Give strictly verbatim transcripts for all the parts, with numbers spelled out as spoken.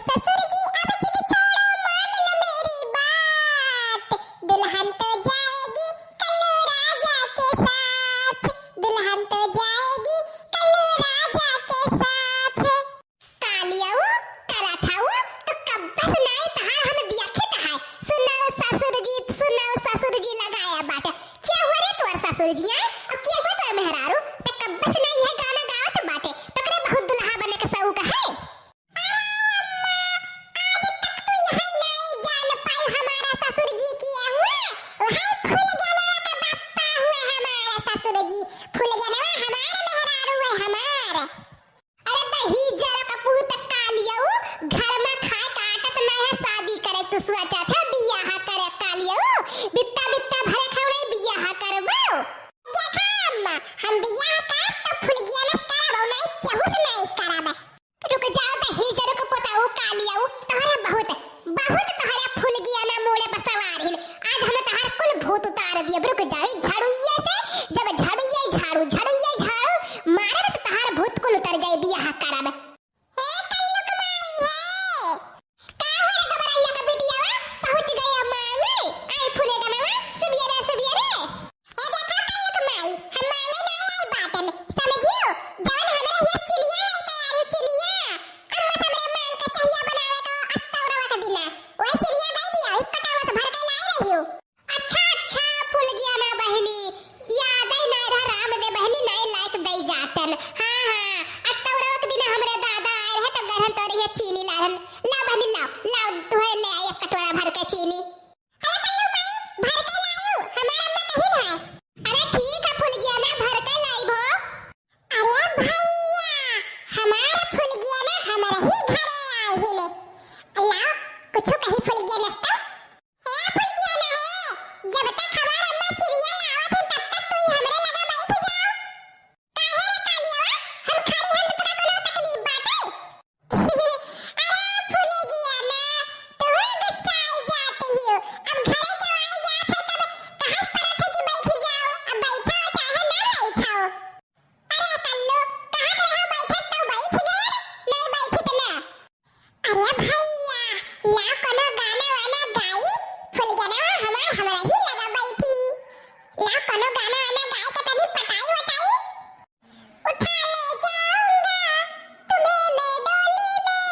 ससुर जी अब जिद छोड़ो, मान लो मेरी बात। दुल्हन तो जाएगी कल्लू राजा के साथ। दुल्हन तो जाएगी कल्लू राजा के साथ। कालियाऊ, कराठाऊ, तो कब्बस नाई तहार हम दिया खेत है। सुनाओ ससुर जी, सुनाओ ससुर जी लगाया बाटे। क्या हुआ रे तोर ससुर जी, आए? और क्या हुआ तोर मेहरारू? तो कब्बस नाई है गाना गावत बाटे। पकड़े बहुत दुल्हा बने के शौक है। अरे अम्मा, आज तक तू यही नहीं जान पाई हमारा ससुर जी किया हुआ, वही फूल गनवा का बापा हुआ हमारा ससुर जी, फूल गनवा हमार मेहरारू है हमार। अरे बही जरा कपूत कालियऊ, घर में खाए काटत नहीं है, शादी करे तू सोचत है, बियाह करे कालियऊ, बित्ता बित्ता भरे खाऊ नहीं बियाह करबो। देखा अम्मा, हम बियाह करब तो फुलगिया न करब, और नहीं केहू से नहीं करब। रुक जाओ दही जरा कपूतऊ कालियऊ, तोहरे बहुत, बहुत तोहरे फुलगिया ना मूड़े पर सवार हिन। आज हम तोहर कुल भूत उतार दिए। रुक जाओ, ई झाड़ुइये से, जब झाड़ुइये झाड़ू, झाड़ुइये झाड़ू, मारब तो तोहर भूत कुल उतर जाए, बियाह करब। हे कल्लुक माई हे, का हो रे गबरैया का बिटियावा, पहुँच गए मांगे, आई फुले गनवा, सुबियरे, सुबियरे। ए देखा कल्लुक माई, हम मांगे ना आई बाटन, समझियो? जवन हमरे हिया चिनिया लेके आई रही, चिनिया। अम्मा से हमरे मांग के चहिया बनावे को अस्तौरवा के दिना। वही चिनिया दे दिया, एक कटावा से भर के लाई रही हूँ। अच्छा, अच्छा, फुलगिया ना बहिनी, याद ही ना रहा राम दे बहिनी, नाई लायक दई जातन। हाँ, हाँ, अस्तौरवा के दिना हमरे दादा आए रहे तो गरहन तोरे हिया चीनी लाहन। ला बहिनी, लाओ, लाओ, तुहे ले आई एक कटोरा भर के चीनी। अरे कल्लू माई, भर के लायू, हमार अम्मा कहीं है। अरे ठीक है फुलगिया ना, भर के लाइबो। अरे भैया, हमार फुलगिया ना हमरे ही घरे आए ही ले। लाओ, कुछ कही फुलगिया नस्ता। हे फुलगिया ना हे, जब तक हमार अम्मा चिड़िया लावत है तब तक तू ही हमरे लगा बैठ जाओ। काहे रे कालियावा, हम खड़ी हन तो तोरा कोनो तकलीफ बाटे? अरे फुलगिया ना, तू गुस्साई जाती हो। अब घरे के आई जात है तब कहाँ परत है कि बैठ जाओ। अब बैठो चाहे ना बैठो। अरे कल्लू, कहाँ के रहो बैठत तो बैठ गए, नहीं बैठित ना। अरे भैया, ला कोनो गाना वाना गाई, फुलगनवा हमार हमरा ही लगा बैठी। ला कोनो गाना वाना गाई के तनी पटाई वटाई। उठा ले जाऊंगा तुम्हें मैं डोली में,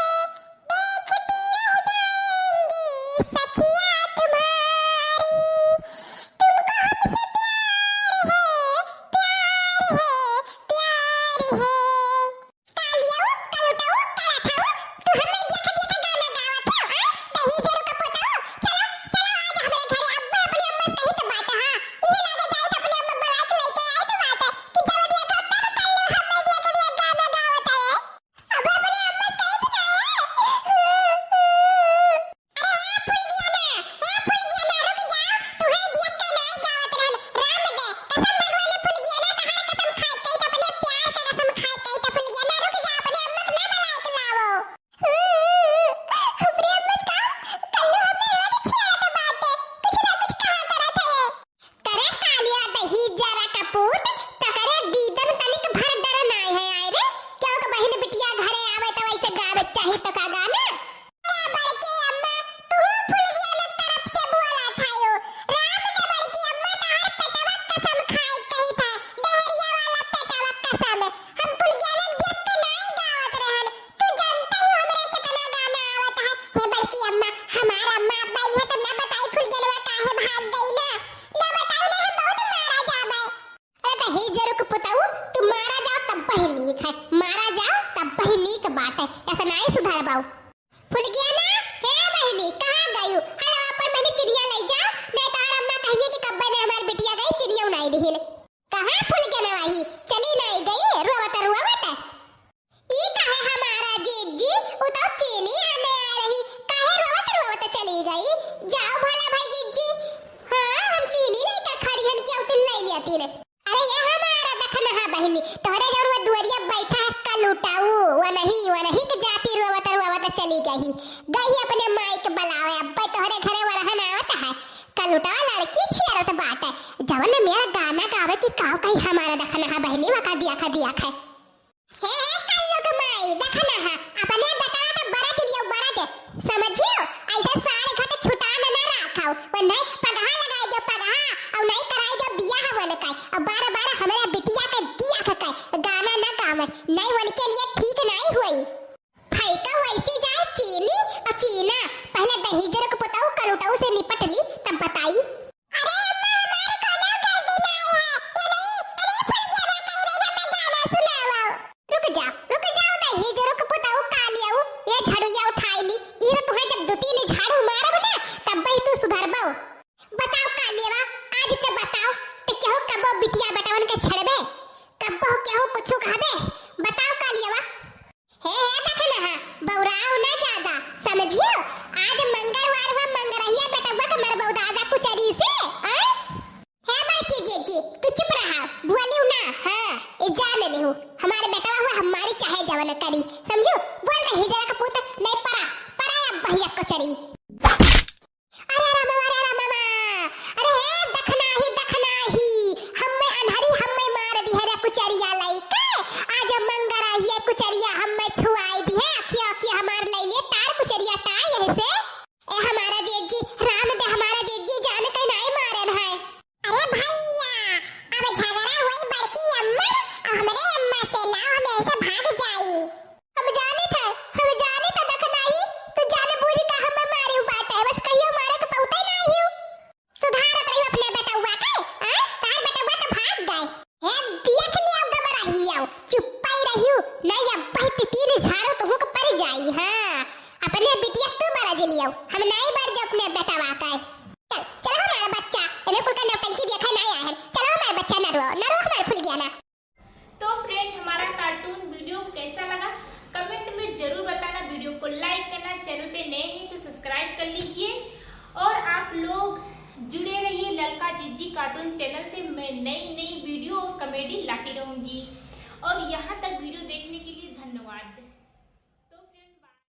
देखती रह जाएंगी सखियां तुम्हारी। तुमको हमसे प्यार है, प्यार है, प्यार है। कालियाऊ, कलुटाऊ, कराठाऊ, तू हमें देख देख गाना गावत हो, हाँ? दही जरू कपूताऊ, चलो, चलो आज हमरे घरे, अब्बा अपनी अम्मा से कही तो बात, हाँ? इहे लागे जाए तो अपनी अम्मा बुला के लेके आए तो बात, कि जब देखो तब कल्लू हमें देख देख गाना गावत है। अब अपनी अम्मा से कही तो ना है। अरे हे फुलगिया ना, हे फुलगिया ना, रुक जाओ, तुहे देख के नाई गावत रहन, राम दे, कसम भगवान फुलगिया ना, तहार कसम खाए के तो अपने प्यार के कसम खाए के तो फुलगिया ना, रुक जाओ, अपने अम्मा के ना बुलाए के लाओ। अपने अम्मा का कल्लू हमें रोज खियावत बाटे, कुछ ना कुछ कहा करत है। करे कालिया दही जरा कपूत, तकरे दीदन तनिक भर डर नाय है आय रे। क्यों के बहिन बिटिया घरे आवे त वैसे गावे चाही त का गाना? ए बड़की अम्मा, तू फुलगिया ना तरफ से बोला था यो। राम के बड़की अम्मा तहार पेटवा कसम खाए कही था, डहरिया वाला पेटवा कसम। हम फुलगिया ना देख के नाई गावत रहन। तू जानते हो हमरे कितना गाना आवत है। हे बड़की अम्मा, हमार अम्मा अब्बा इहाँ तो ना बताई फुलगेनवा काहे भाग गई ना। ना बताई ना हम बहुत मारा जाबे। अरे तो हे जरुक पुताऊ, तू मारा जाओ तब बहिन नीक है। मारा जाओ तब बहिन नीक बात है। ऐसा नाई सुधार बाऊ। फुलगेना, हे बहिनी, कहाँ गयू? हेलो, अपन बहिनी चिड़िया ले जाओ, नहीं तो हमार अम्मा कहिए कि कब्बे ने हमार बिटिया गई चिड़िया उनाई दिहिल। कहाँ फुलगेना वही? चली नाई गई, रोवत रोवत। ई काहे हमारा जीजी, उ तो चीनी आने आ रही, काहे रोवत रोवत चली गई? जाओ भला भाई जीजी। हाँ, हम चीनी लेके खड़ी हन, क्यों तुम ले लेती ने? अरे ये हमारा दखनहा बहिनी, तोहरे जौन वो दुआरिया बैठा है कलुटाऊ, वनही, वनही के जाति रोवत रोवत चली गई। गई अपने माई के बुलावे, अब्बे तोहरे घरे वरहन आवत है। कलुटावा लड़की छियरत बाटे, जवन में मेरा गाना गावे की काव कही हमारा दखनहा बहिनी वका दिया खा दिया खाए। हे, हे, कल्लू के माई, देखा ना हा, अपने बेटवा के बरा दिलियो, बरा हिजरक पुतऊ कलुटऊ से निपट ली, तब बताई। अरे अम्मा, हमार कोनो गलती नाई है। ये नहीं, ये नहीं फुलगिया ना कही रही, हमें गाना सुनाओ। रुक जा, रुक जाओ, दे हिजरक पुतऊ कालियऊ, ये झड़ुइया उठाई ली। ई तो तुम्हें जब दो तीन झाड़ू मारब ना, तब ही तू सुधरबो। बताओ कालियवा, आज ते बताओ, ते केहू कबो बिटिया बेटवन के छेड़बे? कबो केहू कुछु कहबे? बताओ कालियवा। हे, हे, दखनहा, बौराओ ना ज्यादा, समझियो? आज मंगलवार हुआ, मंगरहिया बेटवा के मरबौ दादा कुचरी से, आय? हे बड़की जीजी, तू चुप रहा, बोलियो ना, हाँ, ए जान लेहू, हमार बेटवा हुआ हमारी चाहे जवन करी, समझू? बोल रही जरा कपूत, नहीं परा, परा अब भैया कुचरी। अरे रामा, अरे रामा, अरे हे दखनाही, दखनाही, हम्मे अन्हरी हम्मे मार दिहे रे कुचरिया लइके। आज मंगरहिया कुचरिया हम्मे छुआई दिहे, अखिया, अखिया हमार लइले तार कुचरिया तार यही से। ए हमारा जेजी, राम दे हमारा जेजी, जान के नाई मारन है। अरे भैया, अब झगड़ा हुई बड़की अम्मा और हमरे अम्मा से, लाओ हम ऐसे भाग जाई। हम जानी थे, हम जानी थे दखनाही, तू जाने बूझी का हमें मारे बाटे, बस कहियो मारे के पौते नाई हियो। सुधारत रहियो अपने बेटउआ के, हाँ? तार बेटउआ तो भाग गए। हे देख लियो गबराही आओ, चुप्पा ही रहियो, नहीं अब बहुत तीन झाड़ू तुहू के पड़ जाई, हाँ। अपने बिटिया तू बरज लियो, हम नहीं बरज अपने बेटवा के। चल, चलो हमारा बच्चा, इन्हें कुल का नौटंकी देखा नहीं आया है। चलो हमारा बच्चा नरो, नरो हमारा फुलगिया ना। तो फ्रेंड, हमारा कार्टून वीडियो कैसा लगा कमेंट में जरूर बताना। वीडियो को लाइक करना, चैनल पे नए हैं तो सब्सक्राइब कर लीजिए और आप लोग जुड़े रहिए ललका जिज्जी कार्टून चैनल से। मैं नई नई वीडियो और कॉमेडी लाती रहूँगी। और यहाँ तक वीडियो देखने के लिए धन्यवाद।